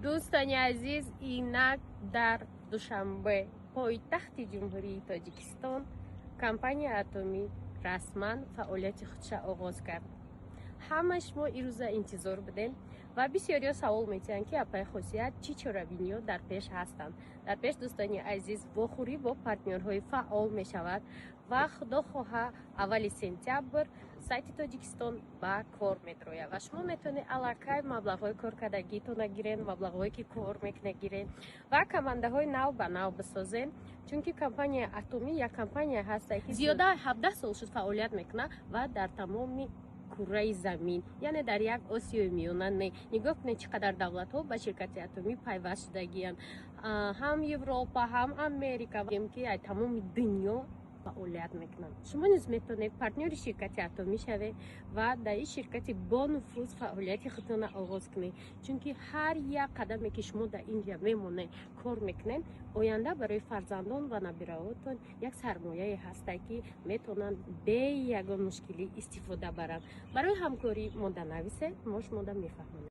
Дӯстони азиз, инак дар Душанбе, пойтахти Ҷумҳурии Тоҷикистон, компанияи Атомӣ расман фаъолияти худша оғоз кард. Ҳама шумо ирӯза интизор будем ва бисёриҳо савол метиҳанд, ки апаи Хосият, чӣ чорабиниҳо дар пеш ҳастанд. Дар пеш, дӯстони азиз, вохӯрӣ бо партнёрҳои фаъол мешавад ва худо хоҳа, аввали сентябр сайти Тоҷикистон ба кор медрояд ва шумо метавонед аллакай маблағҳои коркардагитона гирен, маблағҳое ки кор мекунед, гирен ва командаҳои нав ба нав бисозен, чунки компанияи Атомӣ як компания ҳаста, ки зиёда 17 сол шуд фаъолият мекунад ва дар тамоми курраи замин, яъне дар як Осиёи Миёна не, нигоҳ кунед, чӣ қадар давлатҳо ба ширкати Атомӣ пайваст шудагиянд: ҳам Европа, ҳам Америка, ки тамоми дунё фаъолият мекунанд. Шумо низ метавонед партнёри ширкати Атомӣ шавед ва дар ин ширкати бонуфуз фаъолияти худтонро оғоз кунед, чунки ҳар як қадаме ки шумо дар ин ҷа мемонед, кор мекунед, оянда барои фарзандон ва набираҳотон як сармояе ҳаста, ки метавонанд бе ягон мушкилӣ истифода баранд. Барои ҳамкорӣ мода нависед, мо шумода мефаҳмонем.